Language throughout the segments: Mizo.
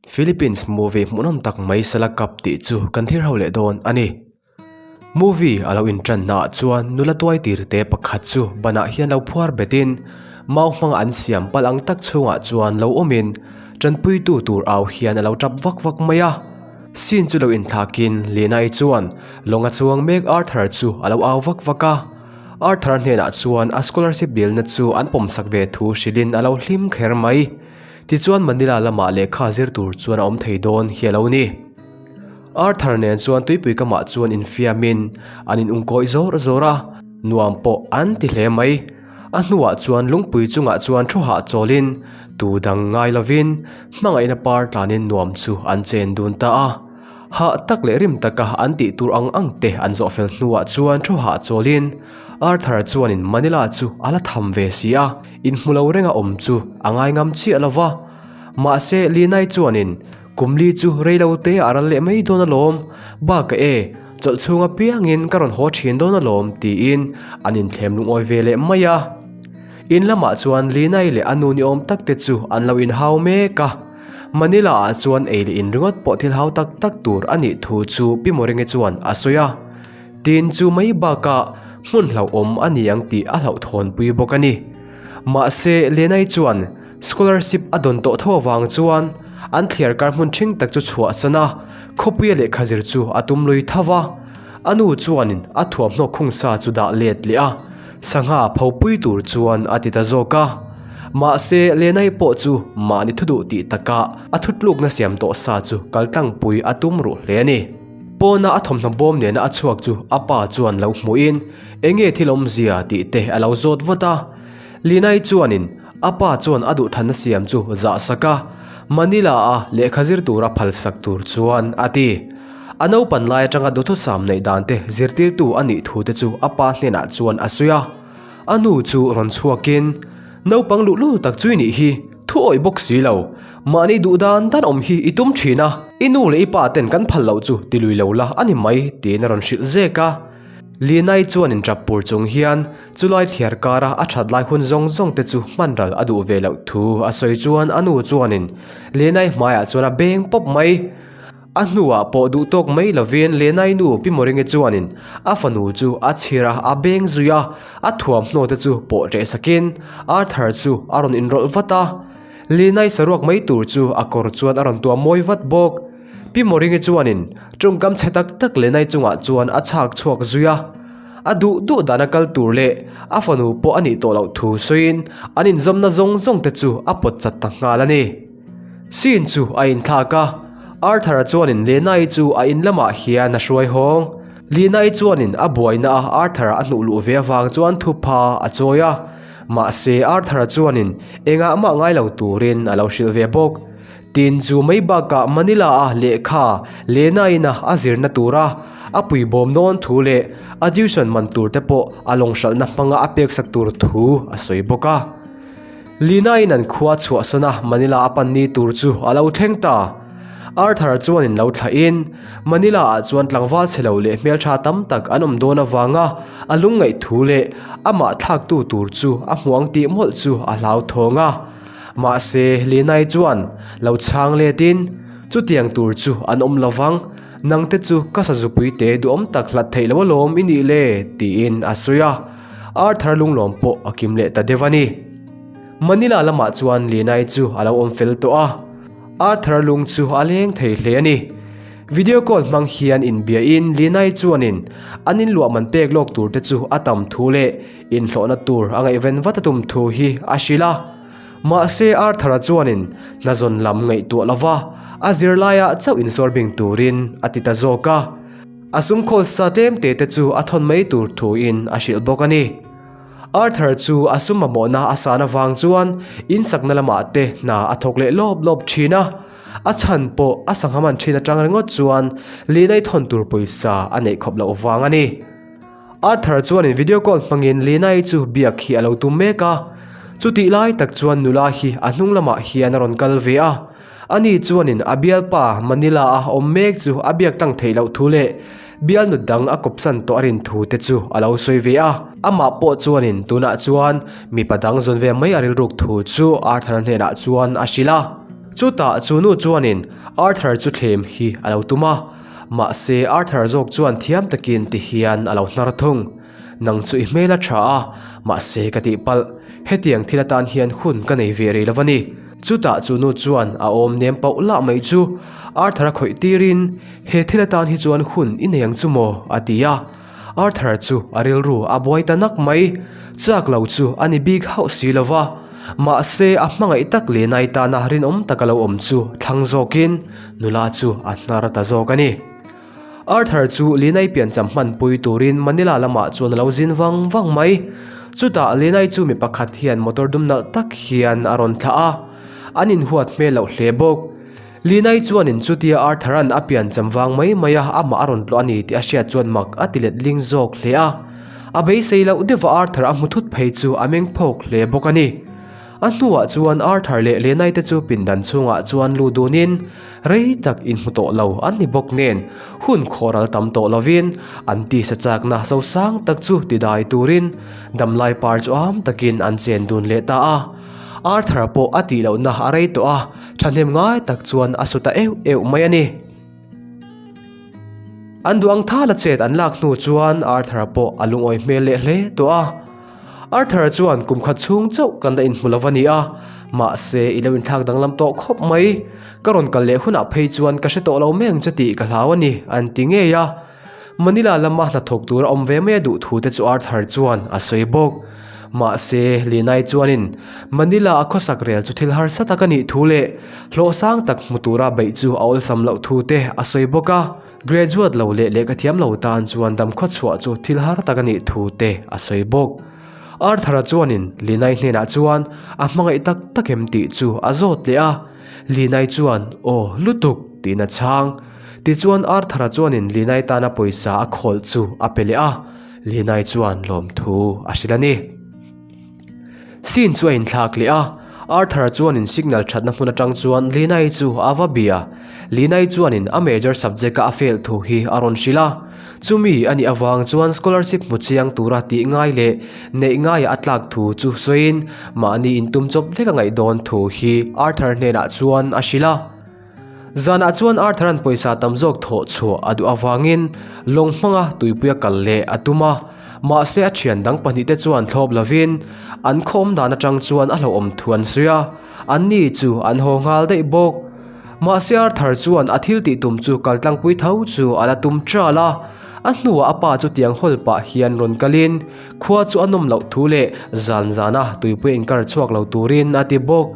Philippines movie hmuhnawm tak mai Sala Cup tih chu kan thlir ho leh dawn a ni. Movie a lo intan naah chuan nula tuai tir te pakhat chu banah hian lo phuar betin mau hmanga an siam palh ang tak chhungah chuan lo awmin tanpuitu tur au hian a lo tap vak vak mai a. Scene chu lo inthlakin Lina-i chuan lawnga chuang mek Arthur chu a lo au vak vak a. Arthur hnenah chuan a scholarship dilna chu an pawmsak ve thu hrilhin a lo hlim kher mai. Tichuan Manila lamah lehkha zir tur chuan a awm thei dawn hi a lo ni. Arthur nen chuan tuipui kamah chuan infiamin an inungkawih zawr zawr a, nuam pawh an ti hle mai. A hnuah chuan lungpui chungah chuan thu hahchawlin tu dang ngai lovin hmangaihna par tlanin nuam chu an chen dun ta a. Hah tak leh rim taka an tih tur ang ang te an zawh fel hnuah chuan thu hahchawlin Arthur chuanin Manila chu a la tham ve si a, inhmu lo renga awm chu a ngai ngam chiah lo va. Mahse Linai chuanin Kumli chu rei lo te a ral leh mai dawn alawm, bak e, chawlh chhung apiangin ka rawn haw thin dawn alawm tiin an inthlem lungawi ve leh mai a. In lamah chuan Linai leh a nu ni awm tak te chu an lo inhau mek a. Manila ah chuan ei leh in ringawt pawh thil hau tak tak tur a nih thu chu Pi Moringe chuan a sawi a. Tin chu mai bakah hmun hlauhawm a ni ang tih a hlauhthawnpui bawk a ni. Mahse Lenai chuan Scholarship a dawn tawh tho avang chuan an thliar kar hmun ṭhing tak chu chhuah san a, khawpuia lehkha zir chu a tum lui tho va. A nu chuanin a thuamhnaw khungsa chu dah let leh a, sangha phopui tur chuan a ti ta zawk a. Mahse, Lenai pawh chu mahni thu duh tih takah a thutlukna siam tawh sa chu kaltlangpui a tum ruh hle a ni. Pawna a thawmhnaw bawm nena a chhuak chu a pa chuan lo hmuhin enge thil awmzia tih te a lo zawt vat a. Linai chuanin a pa chuan a duhthanna siam chu zah sak a, Manila-a lehkha zir tura phalsak tur chuan a ti. A naupan lai atanga duhthusam neih dan te zirtirtu a nih thu te chu a pa hnenah chuan a sawi a. A nu chu rawn chhuakin, Naupang luhlul tak chu i nih hi, thu awih bawk si lo. Mahni duh dan dan awm hi i tum thin a, i nu leh i pa ten kan phal loh chu ti lui lo la a ni mai, tiin a rawn hrilh zek a. Linai chuan inṭap pur chung hian chulai thliar kara a ṭhat lai hun zawng zawng te chu hman ral a duh ve loh thu a sawi chuan a nu chuanin Linai hmaiah chuan a beng pawp mai. A hnuah pawh duh tawk mai lovin Linai nu Pi Moringe chuanin a fanu chu a chhir a, a beng zui a, a thuamhnaw te chu pawh ṭeh sakin Arthur chu a rawn inrawlh vat a. Linai saruak mai tur chu a kawr chuan a rawn tuam mawi vat bawk. Pi Moringi chuanin tawngkam chhe tak tak Lenai chungah chuan a chhak chhuak zui a. A duh duh dana kal tur leh a fanu pawh a nih tawh loh thu sawiin an inzawmna zawng zawng te chu a pawt chat ta nghal a ni. Scene chu a inthlak a, Arthur-a chuanin Lenai chu a in lamah hian a hruai hawng. Lenai chuanin a buaina a Arthur-a a hnuh luh ve avang chuan thupha a chawi a, mahse Arthur-a chuanin engah mah ngai lo turin a lo hrilh ve bawk. Tin, chu mai bakah Manila-a lehkha Lena-ina a zirna tura a puibawm dawn thu leh a tuition man tur te pawh a lawng hralhna hmanga a peksak tur thu a sawi bawk a. Lina-in an khua chhuahsan a Manila a pan ni tur chu a lo thleng ta. Arthur chuanin lo thlahin Manila-ah chuan tlangval chhe lo leh hmeltha tam tak an awm dawn avanga a lungngaih thu leh amah thlaktu tur chu a hmuang tih mawlh chu a hlauthawng a. Mahse, Linai chuan lo chhang letin, Chutiang tur chu an awm lo vang, nangte chu ka sazupui te duhawm tak hlat theih lo alawm i nih le, tiin a sawi a. Arthur lunglawm pawh a kim leh ta deuh a ni. Manila lamah chuan Linai chu a lo awm fel tawh a, Arthur lung chu a leng thei hle a ni. Video call hmang hian inbiain Linai chuanin an inluah man pek lawk tur te chu a tam thu leh inhlawhna tur a ngaihven vat a tum thu hi a hrilh a. Mahse Arthur-a chuanin hnazawn lam ngaihtuah lova a zirlaiah chauh insawr bing turin a ti ta zawk a. A sumkhawl sa tlem te te chu a thawn mai tur thuin a hrilh bawk a ni. Arthur chu a sum mamawhna a san avang chuan insakna lamah te hna a thawk leh lawp lawp thin a. A chhan pawh a sangha man thin atang ringawt chuan Lina-i thawn tur pawisa a neih khawp loh vang a ni. Arthur chuanin video call hmangin Lina-i chu biak hi a lo tum mek a. Chutih lai tak chuan nula hi a hnung lamah hian a rawn kal ve a. Ani chuanin a bialpa Manila-a awm mek chu a biak tlang theih loh thu leh bialnu dang a kawpsan tawh a rin thu te chu a lo sawi ve a. Amah pawh chuanin tunah chuan mipa dang zawn ve mai a rilruk thu chu Arthur-a hnenah chuan a hrilh a. Chutah chu nu chuanin Arthur chu thlem hi a lo tum a, mahse Arthur zawk chuan thiam takin ti hian a lo hnar thung. Nang chu i hmel a tha a, mahse ka tihpalh, hetiang thil atan hian hun ka nei ve rih lo a ni. Chutah chu nu chuan a awm nem pauh lah mai chu Arthur a khawih tirin, He thil atan hi chuan hun i nei ang chu maw? a ti a. Arthur chu a rilru a buai ta nak mai. Chak lo chu a ni bik hauh si lo va, mahse a hmangaih tak leh nai tana rinawm taka lo awm chu thlang zawkin nula chu a hnar ta zawk a ni. Arthur chu Linai piancham hmanpui turin Manila lamah chuan a lo zin vang vang mai. Chutah Linai chu mi pakhat hian motor dum nalh tak hian a rawn thlah a, an inhuat hmel loh hle bawk. Linai chuanin chutia Arthur-a'n a piancham vang mai mai a amah a rawn tlawh a ni tih a hriat chuan mak a ti let ling zawk hle a. A beisei loh deuhva Arthur a hmu thut phei chu a meng phawk hle bawk a ni. A hnuah chuan Arthur leh Lenai te chu pindan chhungah chuan lu dunin rei tak inhmu tawh lo an ni bawk nen hun khawhral tam tawh lovin an tisa chakna sosang tak chu tidai turin damlai par chu am takin an chen dun leh ta a. Arthur pawh a tih lohna a rei tawh a, thahnem ngai tak chuan a su ta euh euh mai a ni. An duh ang thala chet an lak hnu chuan Arthur pawh a lungawi hmel leh hle tawh a. Arthur chuan kum khat chhung chauh kan la inhmu lo a ni a, mahse i lo inthlak danglam tawh khawp mai. Ka rawn kal leh hunah phei chuan ka hre tawh lo mai ang che tih ka hlau a ni, an ti ngei a. Manila lama hnathawk tur a awm ve mai a duh thu te chu Arthur chuan a sawi bawk. Mahse, Linai chuanin Manila a khawsak rel chu thil harsa tak a nih thu leh hlawh sang tak hmu tura beih chu a awlsam loh thu te a sawi bawk a. Graduate lo leh lehkha thiam lo tan chuan damkhaw chhuah chu thil har tak a nih thu te a sawi bawk. Arthur-a chuanin Linai hnenah chuan a hmangaih tak tak em tih chu a zawt leh a. Linai chuan, Aw, lutuk, tiin a chhang. Tichuan Arthur-a chuanin Linai tana pawisa a khawlh chu a pe leh a, Linai chuan lawmthu a hrilh a ni. Scene chu a inthlak leh a, Arthur-a chuanin signal thatna hmun atang chuan Linai chu a va bia. Linai chuanin a major subject-a a fail thu hi a rawn hrilh a, chumi a nih avang chuan scholarship hmu chiang tura tih ngai leh neih ngaia a tlak thu chu sawiin mahni intum chawp vek a ngaih dawn thu hi Arthur hnenah chuan a hrilh a. Zanah chuan Arthur-a'n pawisa tam zawk thawh chhuah a duh avangin lawng hmanga tuipuia kal leh a tum a, mahse a thian dang pahnihte chuan thlawp lovin an khawm dan atang chuan a hlauhawm thu an sawi a, anni chu an haw nghal daih bawk. Mahse Arthur chuan a thil tih tum chu kal tlangpui tho chu a la tum ṭal a, a hnuah a pa chu tiang hawl pah hian rawn kalin khua chu a nawm loh thu leh zan zana tuipuia inkar chhuak lo turin a ti bawk.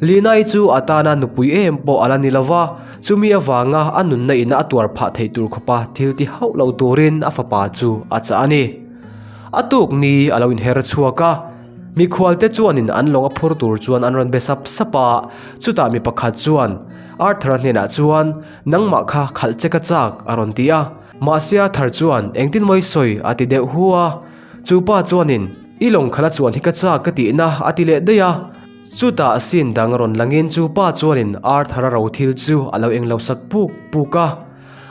Linai chu a tana nupui em pawh a la ni lo va, chumi avanga a nunna ina a tuar phah theih tur khawpa thil ti hauh lo turin a fapa chu a chah a ni. A tuk ni a lo inher chhuak a, mikhualte chuanin an lawng a phur tur chuan an rawn be sap sap a, chutah mi pakhat chuan Arthur-a hnenah chuan, Nangmah kha khalh che ka chak, a rawn ti a. Mahse Arthur chuan, Engtin maw i sawi? a ti deuh hu a. Chu pa chuanin, I lawng khalh a chuan hi ka chak ka tihna, a ti leh daih a. Chutah scene dang rawn langin chu pa chuanin Arthur-a ro thil chu a lo englo sak puk puk a.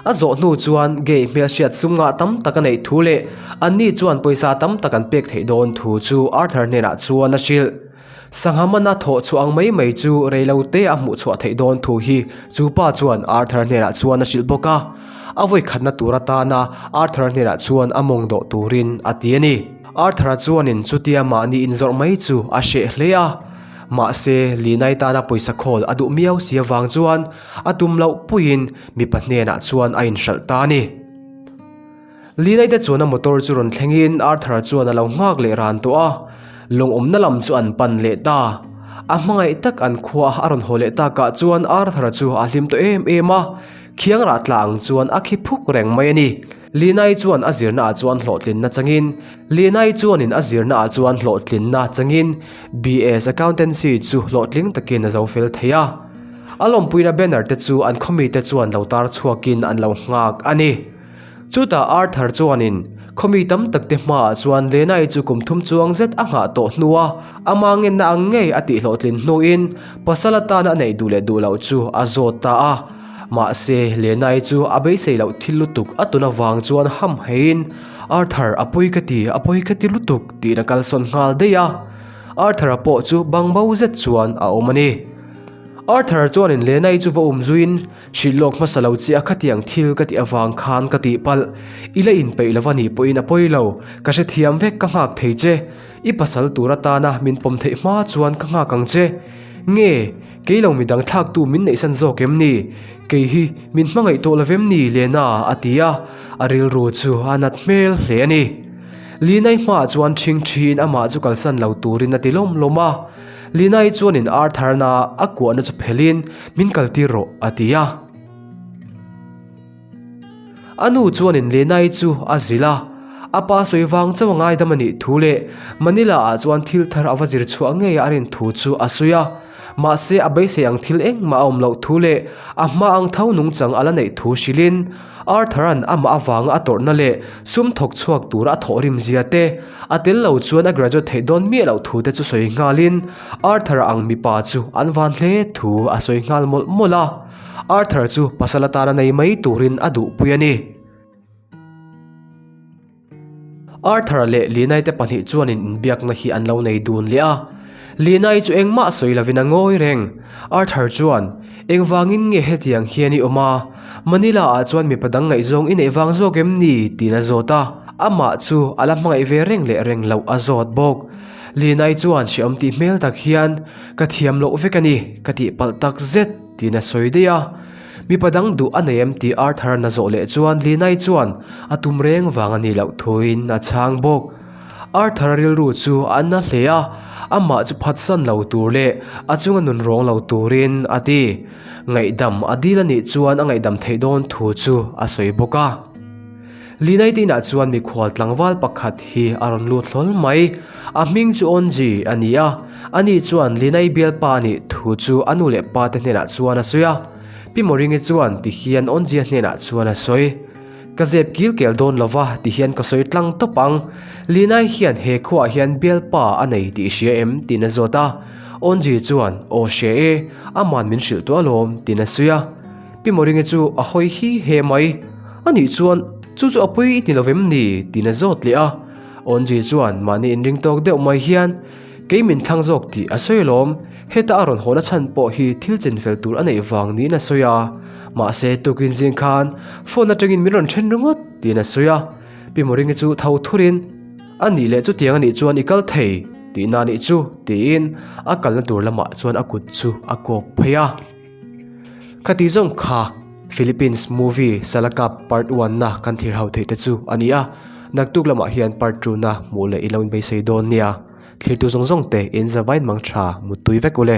A zawh hnu chuan gay hmelhriat sum ngah tam tak a neih thu leh anni chuan pawisa tam tak an pek theih dawn thu chu Arthur hnenah chuan a hrilh. Sangha mana thawh chhuah ang mai mai chu reilo te a hmuh chhuah theih dawn thu hi chu pa chuan Arthur hnenah chuan a hrilh bawk a. A vawikhatna tur atana Arthur hnenah chuan a mawng dawh turin a ti a ni. Arthur-a chuanin chutia mahni inzawrh mai chu a hreh hle a, mahse Linai tana pawisa khawl a duh miau si avang chuan a tum loh puiin mipa hnenah chuan a inhralh ta a ni. Linai te chuan a motor chu rawn thlengin Arthur-a chuan a lo nghak leh ran tawh a, lawngawmna lam chu an pan leh ta. A hmangaih tak an khua a rawn haw leh takah chuan Arthur-a chu a hlim tawh em em a, khiang rah tla ang chuan a khi phuk reng mai a ni. Linai chuan a zirna ah chuan hlawhtlinna changin Linai chuanin a zirna ah chuan hlawhtlinna changin BS Accountancy chu hlawhtling takin a zo fel thei a. A lawmpuina banner te chu an khawmite chuan lo tar chhuakin an lo nghak a ni. Chutah Arthur chuanin khawmi tam tak te hmaah chuan Lenai chu kum thum chuang zet a nghah tawh hnua ama ngenna ang ngei a tih hlawhtlin hnuin pasal atana a neih duh leh duh loh chu a zawt ta a. Mahse, Lenai chu a beisei loh thil lutuk a tun avang chuan ham haiin, Arthur, a pawi ka ti, a pawi ka ti lutuk, tiin a kalsawn nghal daih a. Arthur-a pawh chu bangbo zet chuan a awm a ni. Arthur chuanin Lena-i chu va um zuiin, Hrilh lawk hmasa lo che a khatiang thil ka tih avang khan ka tihpalh. I la inpeih lo a nih pawhin a pawi lo, ka hrethiam vek ka nghak thei che. I pasal tur atana min pawm theih hma chuan ka nghak ang che. Nge, kei lo midang thlaktu min neihsan zawk em ni? Kei hi min hmangaih tawh lo vem ni Lena? a ti a, a rilru chu a nat hmel hle a ni. Lina-i hmaah chuan ṭhing ṭhiin amah chu kalsan lo turin a ti lawm lawm a. Lina-i chuanin Arthur-na a kuahna chu phelhin min kaltir rawh a ti a. A nu chuanin Lena-i chu a zilh a, a pa sawi vang chauh a ngaidam a nih thu leh Manila-ah chuan thil thar a va zir chhuah ngei a rin thu chu a sawi a. Mahse a beisei ang thil engmah a awm loh thu leh a hma ang tho nungchang a la neih thu hrilhin Arthur-a'n amah avanga a tawrhna leh sum thawk chhuak tura a thawhrim zia te, a tel lo chuan a graduate theih dawn miah loh thu te chu sawi nghalin Arthur-a ang mipa chu an van hle thu a sawi nghal mawlh mawlh a. Arthur chu pasal atana nei mai turin a duhpui a ni. Arthur leh Linai te pahnih chuanin inbiakna hi an lo nei dun leh a. Linai chu engmah sawi lovin a ngawi reng. Arthur chuan, Engvangin nge hetiang hian i awm a? Manila ah chuan mipa dang ngaihzawng i neih vang zawk em ni? tiin a zawt a. Amah chu a la hmangaih ve reng leh reng loh a zawt bawk. Linai chuan hreawm tih hmel tak hian, Ka thiam loh vek a ni, ka tihpalh tak zet, tiin a sawi daih a. Mipa dang duh a nei em tih Arthur-a'n a zawh leh chuan Linai chuan a tum reng vang a nih loh thuin a chhang bawk. Arthur-a rilru chu a na hle a, amah chu phatsan lo tur leh a chunga nun rawng lo turin a ti. Ngaihdam a dil a nih chuan a ngaihdam theih dawn thu chu a sawi bawk a. Linai te inah chuan mikhual tlangval pakhat hi a rawn lut hlawl mai. A hming chu Onji a ni a, ani chuan Linai bialpa a nih thu chu a nu leh pa te hnenah chuan a sawi a. Pi Moringi chuan ti hian Onjia hnenah chuan a sawi. Ka zep kil kel dawn lo va ti hian ka sawi tlang tawp ang. Linai hian he khuaah hian bialpa a nei tih i hria em? tiin a zawt a. Onji chuan, Aw hria e, aman min hrilh tawh alawm tiin a sawi a. Pi Moringi chu a hawi hi he mai. A nih chuan, Chu chu a pawi i ti lo vem ni? tiin a zawt leh a. Onji chuan mahni inring tawk deuh mai hian, Kei min thlang zawk tih a sawi alawm. Heta a rawn hawna chhan pawh hi thil chinfel tur a neih vang niin a sawi a. Mahse, tukin zing khan phone atangin min rawn then ringawt tiin a sawi a. Pi Moringi chu tho thurin, A nih leh chutiang a nih chuan i kal thei tihna a nih chu tiin a kalna tur lamah chuan a kut chu a kawk phei a. Khati zawng kha Philippines movie Salakap part one na kan thlir ho theih te chu a ni a, naktuk lamah hian part two na hmuh leh i lo inbeisei dawn nia. Thlirtu zawng zawng te in zavain mang tha muttui vek ule.